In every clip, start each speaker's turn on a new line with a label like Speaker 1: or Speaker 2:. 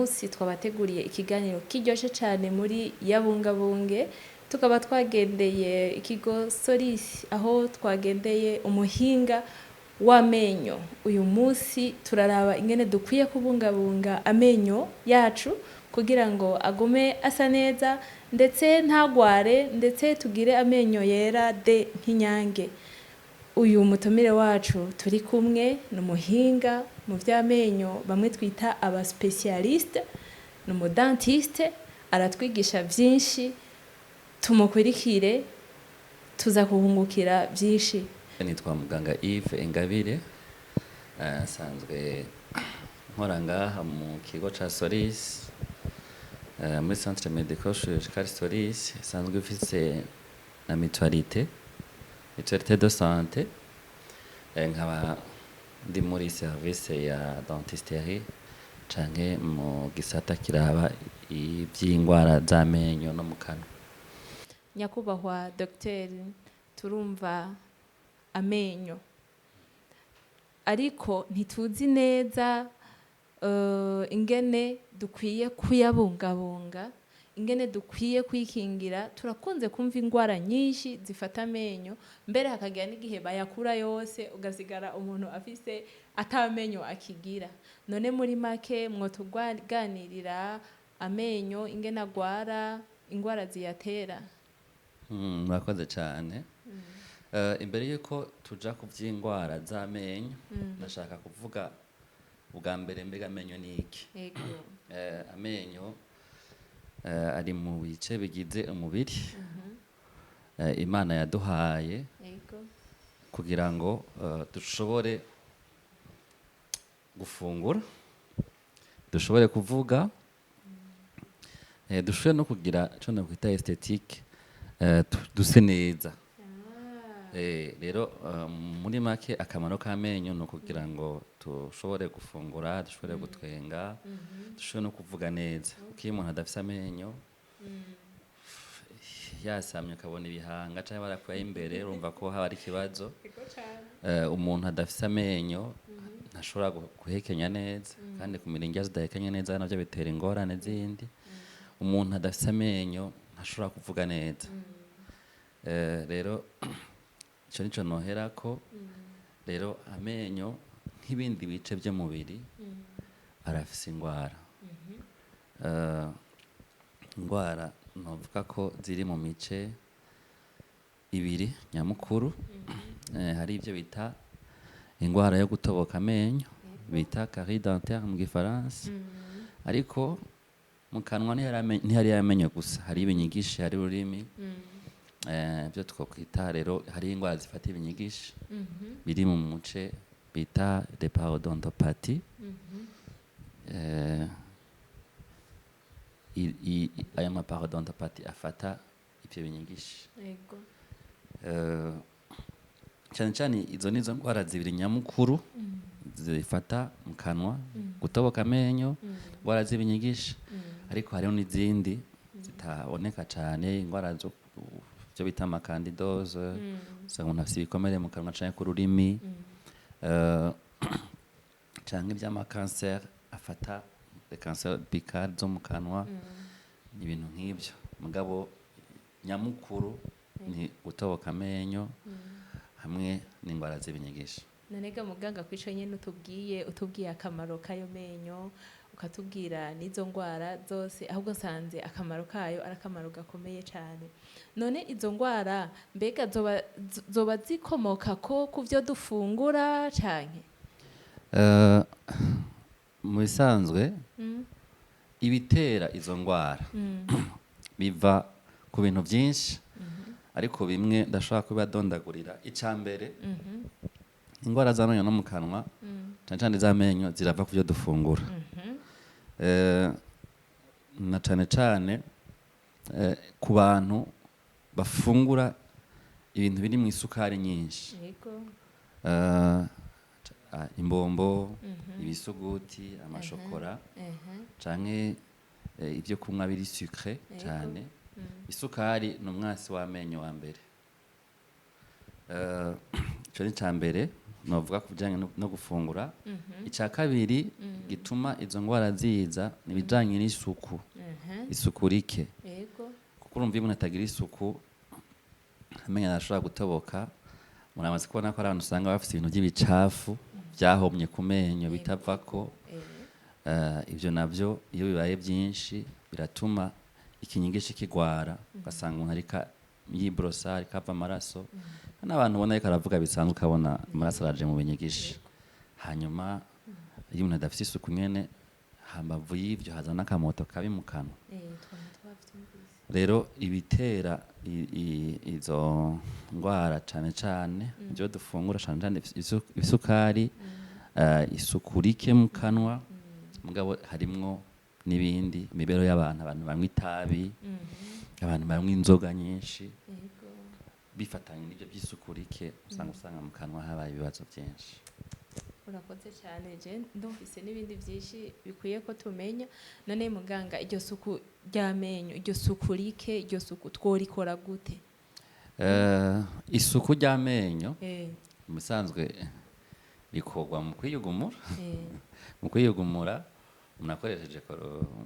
Speaker 1: Munsi twabateguriye ikiganiro kiryoshe cyane muri Yabungabunge, tukaba twagendeye ikigo Solis, aho twagendeye umuhinga w'amenyo. Uyu munsi turaraba ingene dukwiye kubungabunga amenyo yacu kugira ngo agume asa neza, ndetse ntagware, ndetse tugire amenyo yera de nk'inyange. Uyu mutumire wacu turi kumwe ni umuhinga mu by'amenyo, bamwe twita aba spécialiste, ni umu dentiste, aratwigisha byinshi. Tumukurikire, tuza kuhungukira byinshi.
Speaker 2: Nitwa muganga Yves Ingabire, nsanzwe nkora ngaha mu kigo ca Solis, muri Centre Médico Chirurgical Solis, isanzwe ifise na mutualité de santé. Nkaba ndi muri service ya dentisterie canke mu gisata kiraba ivy'ingwara z'amenyo no mu kanwa.
Speaker 1: Nyakubahwa dogiteri, turumva amenyo ariko ntituzi neza ingene dukwiye kuyabungabunga, ingene dukwiye kwikingira. Turakunze kumva ingwara nyinshi zifata amenyo, mbere hakagira n'igihe bayakura yose, ugasigara umuntu afise atamenyo akigira. None muri make mwotuganirira amenyo, ingene agwara, ingwara ziyatera?
Speaker 2: Murakoze cyane. Imbere yuko tuja ku vy'ingwara z'amenyo, ndashaka kuvuga ubwa mbere, mbega amenyo ni iki?
Speaker 1: Ego.
Speaker 2: Amenyo ari mu bice bigize umubiri Imana yaduhaye kugira ngo dushobore gufungura, dushobore kuvuga, dushobore no kugira ico nokwita esthétique, duse neza. Rero muri make akamaro k'amenyo ni ukugira ngo dushobore gufungura, dushobore gutwenga, dushobore no kuvuga neza, kuko iyo umuntu adafise amenyo, yasamye ukabona ibihanga canke barakuyeho imbere, urumva ko haba ari ikibazo. Umuntu adafise amenyo ntashobora guhekenya neza, kandi kumira indya zidahekenya neza navyo bitera ingorane zindi. Umuntu adafise amenyo ntashobora kuvuga neza. Rero ico nico noherako. Rero amenyo, nk'ibindi bice vy'umubiri, arafise ingwara. Ingwara novuga ko ziri mu mice ibiri nyamukuru. Hari ivyo bita ingwara yo gutoboka amenyo, bita carie dentaire mu gifaransa. Ariko mu kanwa ntihari amenyo gusa, hari ibinyigishi, hari ururimi, byo twokwita. Rero hari ingwara zifata ibinyigishi biri mu muce bita les parodontopathies. Ayo ma parodontopathies afata ivyo binyigishi. Cyane cyane izo nizo ndwara zibiri nyamukuru zifata mu kanwa: gutoboka amenyo, indwara z'ibinyigishi. Ariko hariho n'izindi zitaboneka cyane, indwara zo byo bita ama candidose, usanga umuntu afise ibikomere mu kanwa canke ku rurimi, canke ivy'amakanseri afata cancer buccale zo mu kanwa, ibintu nk'ibyo. Mugabo nyamukuru ni gutoboka amenyo hamwe n'indwara z'ibinyigisho.
Speaker 1: Nonega muganga, kwico nyene utubwiye akamaro k'ayo menyo, ukatubwira n'izo ndwara zose, ahubwo nsanze akamaro kayo ari akamaro gakomeye cyane. None izo ndwara mbega zoba zikomoka ko ku byo dufungura canke?
Speaker 2: Mu bisanzwe ibitera izo ndwara biva ku bintu byinshi, ariko bimwe ndashobora kubibadondagurira. Icya mbere, indwara z'amenyo no mu kanwa, cyane cyane iz'amenyo, zirava ku byo dufungura. Na cyane cyane ku bantu bafungura ibintu biri mu isukari nyinshi. Imbombo, ibisuguti, amashokora, canke ibyo kunywa biri sucré cyane. Isukari ni umwasi w'amenyo wa mbere. Ico ni ca mbere. Novuga ku bijanye no gufungura. Icya kabiri gituma izo ndwara ziza ni ibijanye n'isuku, isuku rike, kuko urumva iyo umuntu atagira isuku, amenyo arashobora gutoboka. Muramaze kubona ko hari abantu usanga bafite ibintu by'ibicafu byahomye ku menyo bitavako. Ibyo nabyo iyo bibaye byinshi biratuma ikinyigishi kigwara, ugasanga umuntu ariko yiborosa ariko ava amaraso. N'abantu ubona ariko aravuga bisanzwe, ukabona amaraso araje mu binyigishi. Hanyuma iyo umuntu adafite isuku nyene, hambavu y'ivyo haza n'akamoto kabi mu kanwa.
Speaker 1: Twama twavyumvise.
Speaker 2: Rero ibitera izo ndwara, cane cane ibyo dufungura, cane cane isukari, isuku rike mu kanwa, mugabo harimwo n'ibindi, imibereho y'abantu, abantu banywa itabi, abantu banywa inzoga nyinshi, bifatanye n'ibyo by'isuku rike, usanga mu kanwa habaye ibibazo byinshi.
Speaker 1: Urakoze cyane. Je ndumvise n'ibindi byinshi bikwiye ko tumenya. None muganga, iryo suku ry'amenyo, iryo suku rike, iryo suku tworikora gute?
Speaker 2: Isuku ry'amenyo mu bisanzwe rikorwa mu kwiyugumura. Mu kwiyugumura umuntu akoresheje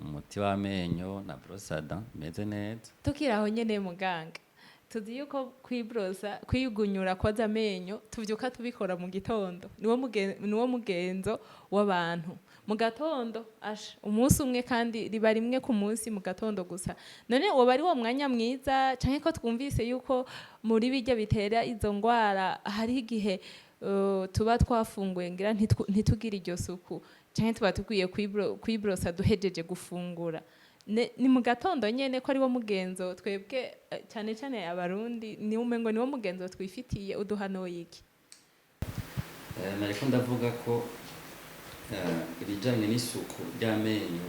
Speaker 2: umuti w'amenyo na brosse à dents imeze neza.
Speaker 1: Tukiri aho nyene muganga, tuzi yuko kwibrosa, kwiyugunyura, koza amenyo tuvyuka tubikora mu gitondo, niwo mugenzo w'abantu mu gatondo, asha umunsi umwe kandi riba rimwe ku munsi mu gatondo gusa. None woba ari wo mwanya mwiza, canke ko twumvise yuko muri bijya bitera izo ngwara hariho igihe tuba twafunguye, ngira ntitugire iryo suku, canke tuba dukwiye kwibrosa duhejeje gufungura? Ni mu gatondo nyene ko ariwo mugenzo twebwe, cyane cyane Abarundi, ni umengo niwo mugenzo twifitiye. Uduhanuye iki?
Speaker 2: Nariko ndavuga ko ibijanye n'isuku ry'amenyo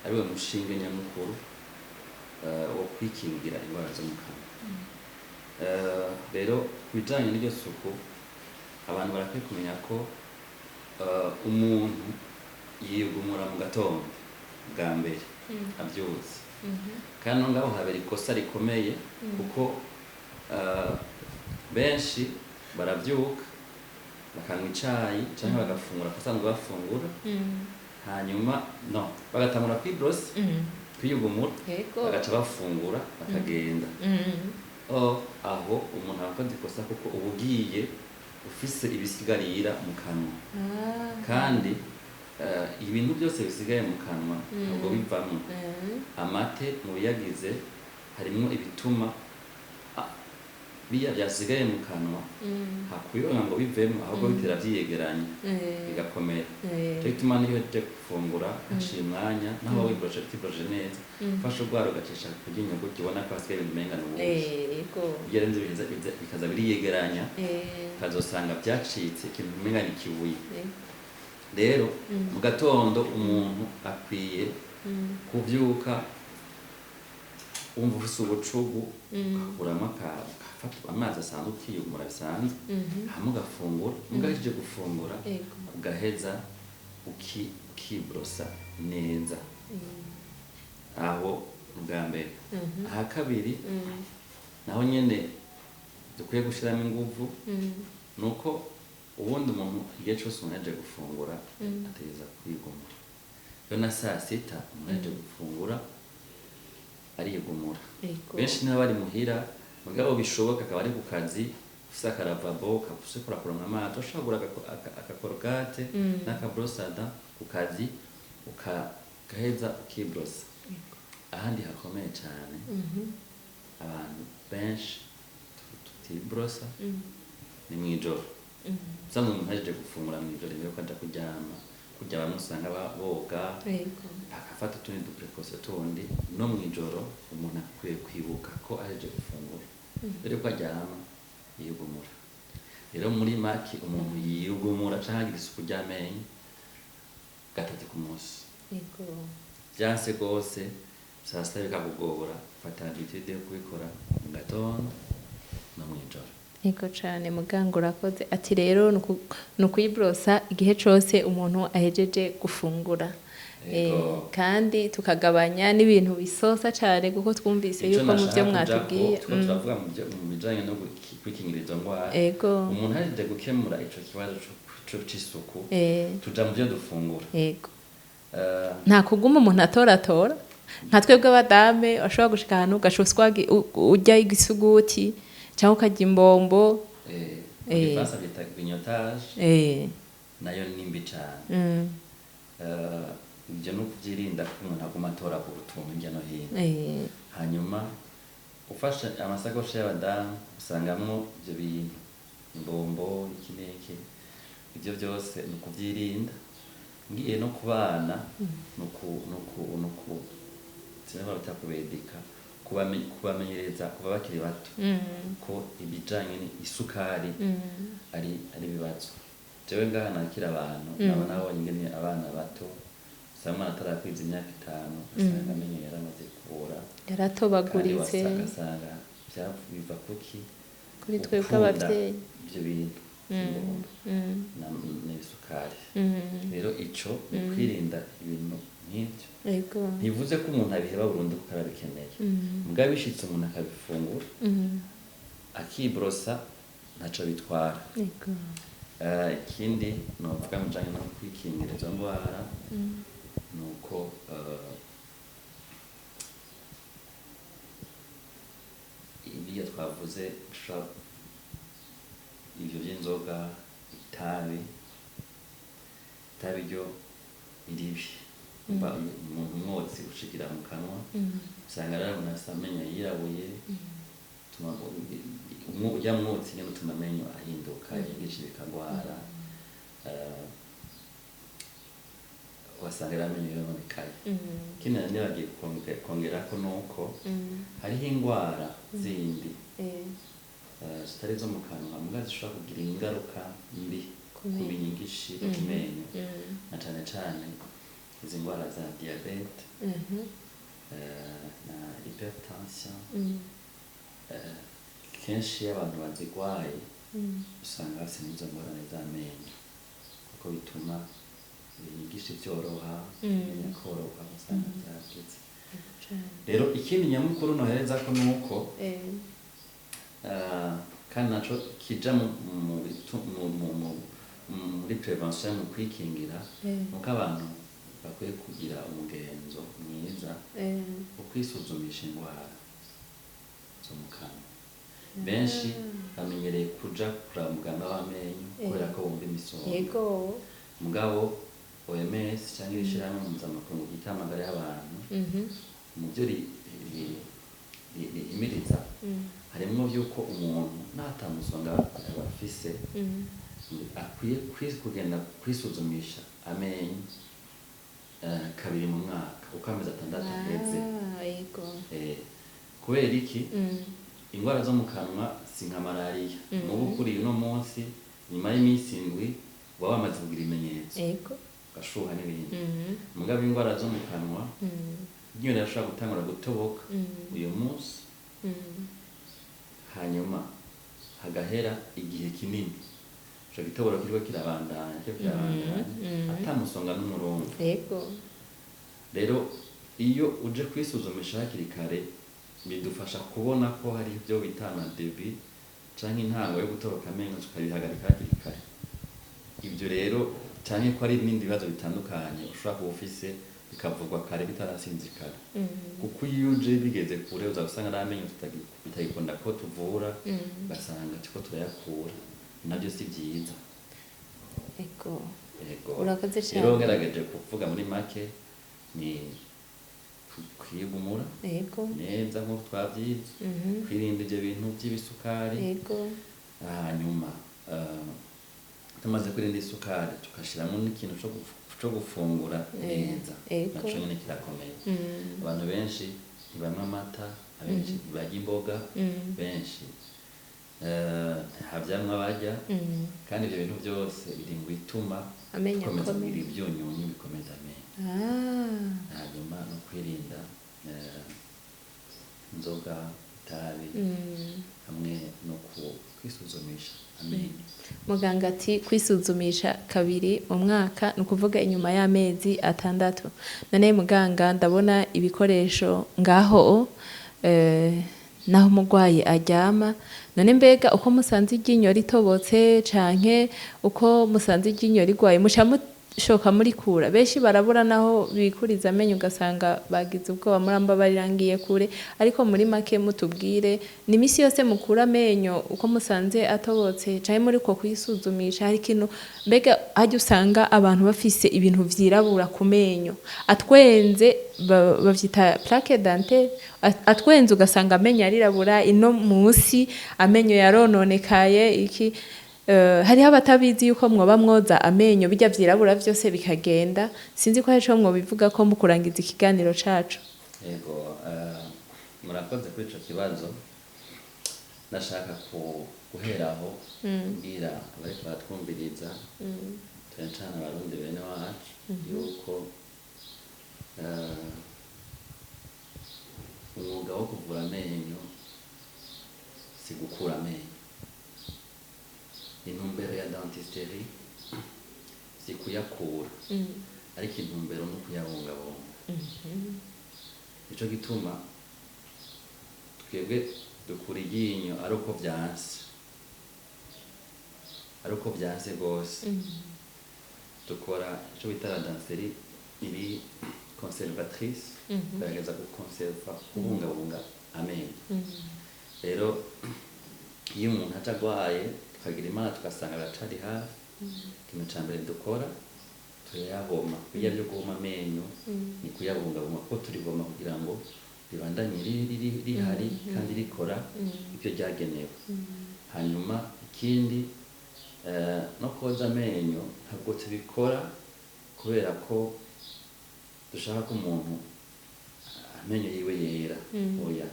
Speaker 2: ariwe mushinge nyamukuru wo kwikingira indwara zo mu kanwa. Rero ku bijanye n'iryo suku, abantu barakwiye kumenya ko umuntu yigumura mu gatondo bwa mbere avyutse, kandi no ngaho habera ikosa rikomeye, kuko benshi baravyuka bakanywa icayi canke bagafungura basanzwe bafungura, hanyuma no bagatangura kwibrosa, kwiyugumura, bagaca bafungura bakagenda. Aho umuntu aba akoze ikosa, kuko uba ugiye ufise ibisigarira mu kanwa, kandi ibintu byose bisigaye mu kanwa ntabwo bivamwo. Amate mu biyagize harimwo ibituma biya byasigaye mu kanwa hakuyonga ngo bivemo, ahubwo bitera vyiyegeranya bigakomera. Cyo gituma niyo uhejeje gufungura haciye umwanya, naho wiboroshe utiboroshe neza, ufashe urwara ugacisha ku ryinyo gutyo, ubona ko hasigaye ibintu umenga ni ubuki. Iyo rero bikaza biriyegeranya, ukazosanga byacitse ikintu umenga ni ikibuye. Rero mu gatondo umuntu akwiye kuvyuka wumva ufise ubucugu, ugakuramo ugafata amazi asanzwe, ukiyumura bisanzwe, hama ugafungura. Mugahejeje gufungura, ugaheza ukibrosa neza. Aho bwa mbere. Aha kabiri naho nyene dukwiye gushiramo inguvu, nuko ubundi umuntu igihe cyose umuntu yaje gufungura ategereza kwigumura. Rero na saa sita umuntu yaje gufungura arigumura. Benshi niba bari muhira, mugabo bishoboka akaba ari ku kazi, ufise akaravabo ufise kurakuronka amazi, ushobora kugura akakorogate n'akabrosada ku kazi, ugaheza ukibrosa. Ahandi hakomeye cyane abantu benshi tutibrosa ni mw'ijoro. Usanga umuntu ahejeje gufungura mw'ijoro, imbere yuko aja kuryama, kurya bamwe usanga boga, bagafata utundi duprekoso tundi. No mw'ijoro umuntu akwiye kwibuka ko ahejeje gufungura, mbere yuko aryama yiyugumura. Rero muri make umuntu yiyugumura canke agira isuku ry'amenyo gatatu ku munsi. Vyanse rwose saa sita bikakugora, fata habitude yo kubikora mu gatondo no mw'ijoro.
Speaker 1: Yego cane muganga, urakoze. Ati rero ni ukuyibrosa igihe cose umuntu ahejeje gufungura.
Speaker 2: Yego.
Speaker 1: Kandi tukagabanya n'ibintu bisosa cyane, kuko twumvise
Speaker 2: Ico
Speaker 1: yuko mu byo
Speaker 2: nashaka kujako,
Speaker 1: mwatubwiye
Speaker 2: turiko turavuga mu bijanye no kwikingira izo ndwara. Umuntu ahejeje gukemura ico kibazo c'isuku, tuja mu byo dufungura.
Speaker 1: Nta kuguma umuntu atoratora nka twebwe abadame, ashobora gushika ahantu ugaca urya igisuguti cyangwa ukarya imbombo.
Speaker 2: Mu gifaransa bita grignotage, nayo ni mbi cane. Ibyo ni ukuvyirinda ko umuntu aguma atoragura utuntu hirya no hino. Hanyuma ufashe amasakoshi y'abadamu, usangamwo ivyo bintu, imbombo, iki n'iki. Ibyo byose ni ukuvyirinda. Ngiye no ku bana, ni uku sinzi bita kubedika, kubamenyereza kuva bakiri bato ko ibijanye n'isukari ari ibibazo. Jewe ngaha nakira abantu, naba nabonye ingene abana bato usanga umwana atarakwiza imyaka 5, ugasanga amenyo yaramaze kubora kandi
Speaker 1: yaratobaguritse.
Speaker 2: Ugasanga biva kuki?
Speaker 1: Kuri twebwe
Speaker 2: Gukunda
Speaker 1: abavyeyi.
Speaker 2: ivyo bintu vy'imbombo n'isukari. Rero ico ni ukwirinda ibintu nk'ivyo. Ntivuze ko umuntu abiheba burundu, kuko arabikeneye. Mugabo bishitse umuntu akabifungura, akibrosa, ntaco bitwara. Ikindi novuga mu bijanye no kwikingira izo ndwara ni uko ibyo twavuze ivyo vy'inzoga, itabi. Itabi ryo ni ribi. Umva, umuntu umwotsi ushikira mu kanwa, usanga rero umuntu afise amenyo yirabuye. Urya mwotsi nyene utuma amenyo ahinduka, ibingishi bikagwara. Ugasanga rero amenyo yononekaye. Ikindi nari nibagiye kongerako nuko hariho ingwara zindi zitari izo mu kanwa, muga zishobora kugira ingaruka mbi
Speaker 1: Ku
Speaker 2: ku
Speaker 1: menyo.
Speaker 2: binyigishi, ku menyo, na cane cane izi ndwara za diabète na hypertension. Kenshi iyo abantu bazigwaye, usanga bafise n'izo ngorane z'amenyo, kuko bituma ibinyigishi vyoroha, amenyo akoroha, ugasanga vyagize. Rero ikindi nyamukuru noherezako nuko kandi naco kija muri prévention, mu kwikingira, nuko abantu bakwiye kugira umugenzo mwiza wo kwisuzumisha indwara zo mu kanwa. Benshi bamenyereye kuja kuraba muganga w'amenyo kubera ko bumva imisonga. Mugabo OMS cyangwa ishirahamwe mpuzamakungu ryita amagara y'abantu, mu byo rihimiriza harimwo vy'uko umuntu natamusonga aba afise, akwiye kugenda kwisuzumisha amenyo kabiri mu mwaka, uko amezi 6 aheze.
Speaker 1: Ah, yego.
Speaker 2: Kubera iki? Indwara zo mu kanwa si nka malariya. Mubu kuri uno munsi, nyuma y'iminsi 7 uba wamaze kugira ibimenyetso, ugashuha n'ibindi. Mugabo indwara zo mu kanwa, iryinyo rirashobora gutangura gutoboka uyu munsi, hanyuma hagahera igihe kinini ico gitoboro kiriko kirabandanya, kiriko kirabandanya, atamusonga n'umurongo. Rero iyo uje kwisuzumisha hakiri kare, bidufasha kubona ko hari ibyo bita début canke intango yo gutoroka amenyo, tukabihagarika hakiri kare. Ibyo rero, canke ko hari n'ibindi bibazo bitandukanye ushobora kuba ufise, bikavugwa kare bitarasinzikara, kuko iyo uje bigeze kure, uza gusanga ari amenyo bitagikunda ko tuvura, ugasanga turiko turayakura, nabyo si byiza. Yego.
Speaker 1: Urakoze cyane.
Speaker 2: Rero ngerageje kuvuga muri make, ni kwigumura neza nk'uko twabyize, kwirinda ibyo bintu by'ibisukari, hanyuma tumaze kwirinda isukari, tugashyiramo n'ikintu co gufungura neza. Naco nyene kirakomeye. Abantu benshi ntibanywa amata, abenshi ntibarya imboga, benshi nta vyamwa barya, kandi ibyo bintu byose biri mu bituma
Speaker 1: Amenyo
Speaker 2: dukomeza
Speaker 1: akomeye.
Speaker 2: kugira ivyunyunyu bikomeza amenyo. Hanyuma no kwirinda inzoga, itabi, hamwe no kwisuzumisha amenyo.
Speaker 1: Muganga ati kwisuzumisha kabiri mu mwaka, ni ukuvuga inyuma y'amezi 6. None muganga, ndabona ibikoresho ngaho, naho umurwayi aryama. None mbega uko musanze iryinyo ritobotse canke uko musanze iryinyo rigwaye, muca mushoka murikura? Benshi barabura naho bikuriza amenyo, ugasanga bagize ubwoba. Murambabarira ngiye kure, ariko muri make mutubwire, ni imisi yose mukura amenyo uko musanze atobotse, canke muri ko kwisuzumisha hari ikintu? Mbega harya usanga abantu bafise ibintu vyirabura ku menyo atwenze, bavyita plaque dentaire, atwenze ugasanga amenyo arirabura, ino musi amenyo yarononekaye iki? Hariho abatabizi yuko mwoba mwoza amenyo bijya vyirabura vyose bikagenda. Sinzi ko hari ico mwobivuga ko mu kurangiza ikiganiro cacu.
Speaker 2: Yego, murakoze kuri ico kibazo. Ndashaka guheraho mbwira abariko baratwumviriza, cane cane Abarundi bene wacu, yuko umwuga wo kuvura amenyo si gukura amenyo. Intumbero ya dentisterie si kuyakura, ariko intumbero ni ukuyabungabunga. Nico gituma twebwe dukura iryinyo ari uko vyanse, ari uko vyanse rwose. Dukora ico bita la dentisterie iri conservatrice, kugerageza gukonserva, kubungabunga amenyo. Rero iyo umuntu aje agwaye, tukagira Imana tugasanga biracari hafi, ikintu ca mbere dukora turayahoma. Birya vyo guhoma amenyo ni kuyabungabunga, kuko turihoma kugira ngo ribandanye rihari kandi rikora ivyo ryagenewe. Hanyuma ikindi, no koza amenyo ntabwo tubikora kubera ko dushaka ko umuntu amenyo yiwe yera, oya,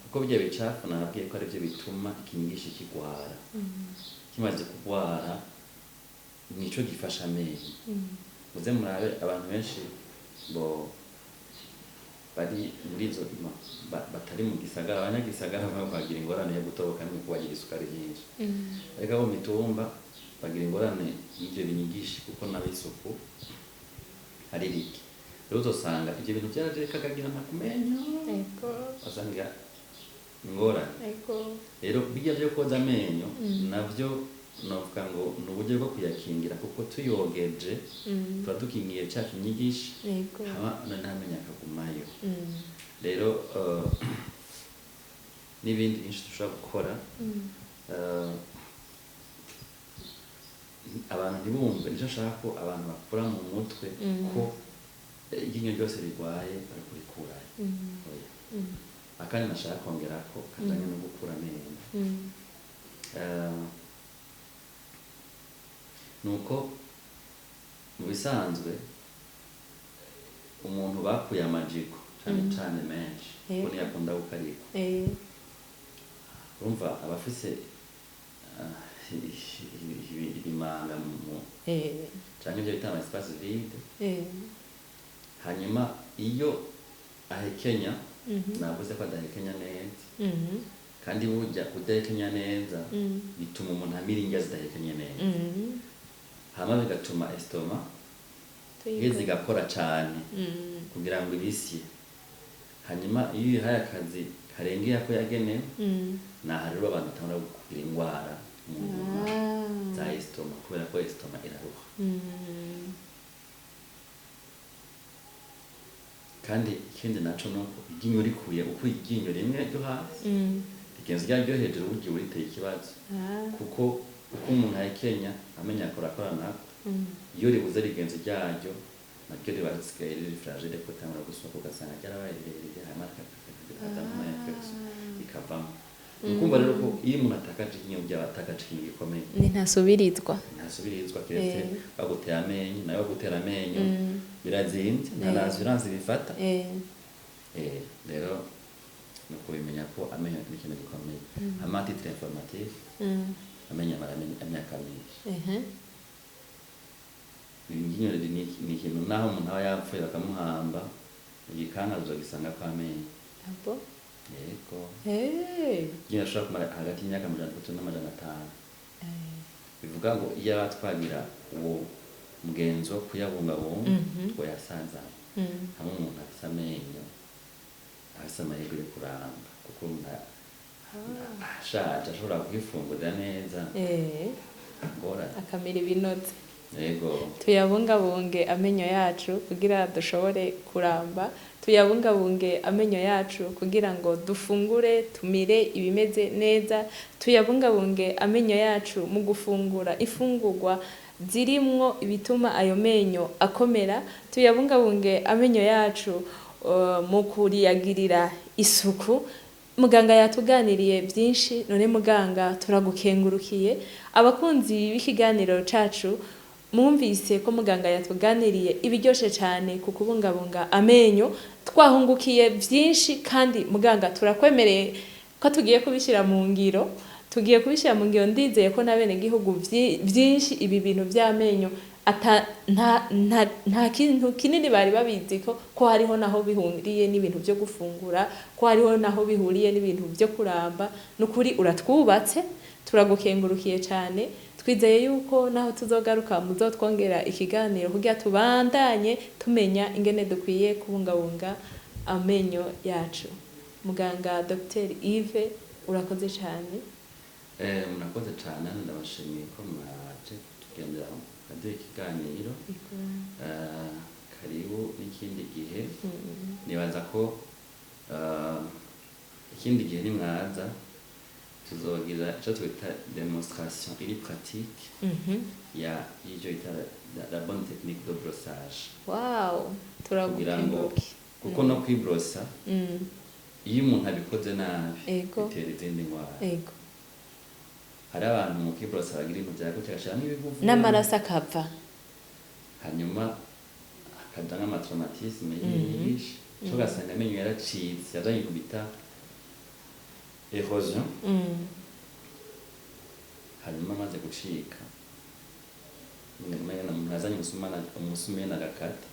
Speaker 2: kuko birya bicafu nababwiye ko arivyo bituma ikinyigishi kigwara. Kimaze kugwara nico gifasha amenyo. Muze murabe abantu benshi bo bari muri izo batari mu gisagara. Abanyagisagara bagira ingorane yo gutoboka no kubagira isukari nyinshi, ariko abo mu mitumba bagira ingorane y'ivyo binyigishi, kuko n'abisuku ari rike. Rero uzosanga ivyo bintu vyaraje bikagagirana ku menyo, basanga ingorane. Rero bijya vyo koza amenyo navyo novuga ngo ni uburyo bwo kuyakingira, kuko tuyogeje tuba dukingiye ca kinyigishi, hama noneho amenyo akagumayo. Rero n'ibindi byinshi dushobora gukora, abantu ntibumve, nicyo nshaka ko abantu bakura mu mutwe, ko iryinyo ryose rigwaye bari kurikurayo. Oya. Akandi nashaka kongera ko kajanye no gukura amenyo, nuko mu bisanzwe umuntu bakuye amajiko cane cane menshi, kuko niyo akunda gukarikwa, urumva aba afise ibimanga mu canke ivyo bita ama espace vide. Hanyuma iyo ahekenya, navuze ko adahekenya neza, kandi burya kudahekenya neza bituma umuntu amira indya zidahekenye neza, hama bigatuma estomac iheza igakora cane kugira ngo ibisye. Hanyuma iyo uyihaye akazi karengeye ako yagenewe, naha rero abantu batangura kugira ingwara mu nyuma za estomac, kubera ko estomac iraruha. Kandi ikindi naco nuko iryinyo rikuye, ukuye iryinyo rimwe ryo hasi, rigenzi rya ryo hejuru burya uba riteye ikibazo, kuko uko umuntu ahekenya amenyo akora nako, iyo ribuze rigenzi ryaryo, naryo riba risigaye riri fragile, ko tangura gusohoka ugasanga ryarabaye rirerire, hanyuma rikazana ama infection rikavamo. Ni ukumva rero ko iyo umuntu atakaje iryinyo, byaba atakaje ikintu gikomeye.
Speaker 1: Ni ntasubirizwa.
Speaker 2: Ntasubirizwa, keretse bagutera amenyo. Nayo bagutera amenyo birazinze, nta na assurance bifata. Rero ni ukubimenya ko amenyo ni ikintu gikomeye. Hama titre informatif, amenyo amara imyaka myinshi. Iryinyo ni ikintu naho umuntu aba yapfuye bakamuhamba, igikanka uzogisanga ko amenyo.
Speaker 1: Abo?
Speaker 2: Yego. Iryinyo rishobora kumara hagati y'imyaka 300 n'500. Bivuga ngo iyo aba twagira uwo mugenzo wo kuyabungabunga, twoyasanza hamwe. Umuntu afise amenyo afise amahirwe yo kuramba, kuko umuntu ashaje ashobora kwifungurira neza ngorane.
Speaker 1: Akamira ibinoze.
Speaker 2: Yego.
Speaker 1: Tuyabungabunge amenyo yacu kugira dushobore kuramba, tuyabungabunge amenyo yacu kugira ngo dufungure, tumire ibimeze neza, tuyabungabunge amenyo yacu mu gufungura ifungurwa zirimwo ibituma ayo menyo akomera, tuyabungabunge amenyo yacu mu kuriyagirira isuku. Muganga yatuganiriye byinshi. None muganga, turagukengurukiye. Abakunzi b'ikiganiro cacu, mwumvise ko muganga yatuganiriye ibiryoshe cyane ku kubungabunga amenyo. Twahungukiye byinshi, kandi muganga turakwemereye ko tugiye kubishyira mu ngiro, tugiye kubishyira mu ngiro. Ndizeye ko n'abenegihugu byinshi ibi bintu by'amenyo ata nta kintu kinini bari babizi, ko hariho naho bihuriye n'ibintu byo gufungura, ko hariho naho bihuriye n'ibintu byo kuramba. N'ukuri uratwubatse, turagukengurukiye cyane. Twizeye yuko naho tuzogaruka muzotwongera ikiganiro kugira tubandanye tumenya ingene dukwiye kubungabunga amenyo yacu. Muganga Dr Yves, urakoze cyane.
Speaker 2: Murakoze cyane, ndabashimiye ko mwaje kutugendera mukaduha ikiganiro. Karibu n'ikindi gihe. Nibaza ko ikindi gihe nimwaza tuzogira icyo twita démonstration iri pratique ya y'icyo bita la bonne technique de brossage, kugira ngo
Speaker 1: Turagukengurukiye.
Speaker 2: kuko no kwibrosa, iyo umuntu abikoze nabi, bitera izindi ndwara. Hari abantu mu kwibrosa bagira ibintu byagutse, agashyiramo ibiguvu
Speaker 1: n'amaraso akava.
Speaker 2: Hanyuma hakaja nk'amatraumatisme yinshi, cyo ugasanga amenyo yaracitse, yazanye ibintu bita érosion. Hanyuma amaze gucika, umenga umuntu azanye umusumeni agakata,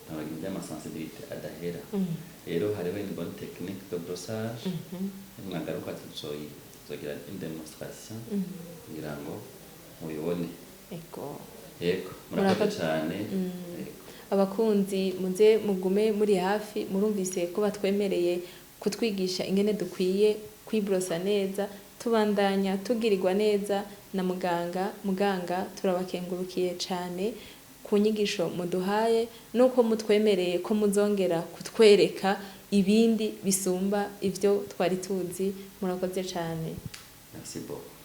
Speaker 2: ntabwo by'amasensibilité adahera. Rero hariho une bonne technique de brossage. Mwagaruka tuzogira une démonstration kugira ngo mubibone. Yego, murakoze cyane. Yego.
Speaker 1: Abakunzi, muze mugume muri hafi. Murumvise ko batwemereye kutwigisha ingene dukwiye kwibrosa neza. Tubandanya tugirirwa neza na muganga. Muganga, turabakengurukiye cyane ku nyigisho muduhaye, nuko mutwemereye ko muzongera kutwereka ibindi bisumba ibyo twari tuzi. Murakoze cyane.
Speaker 2: Merci beaucoup.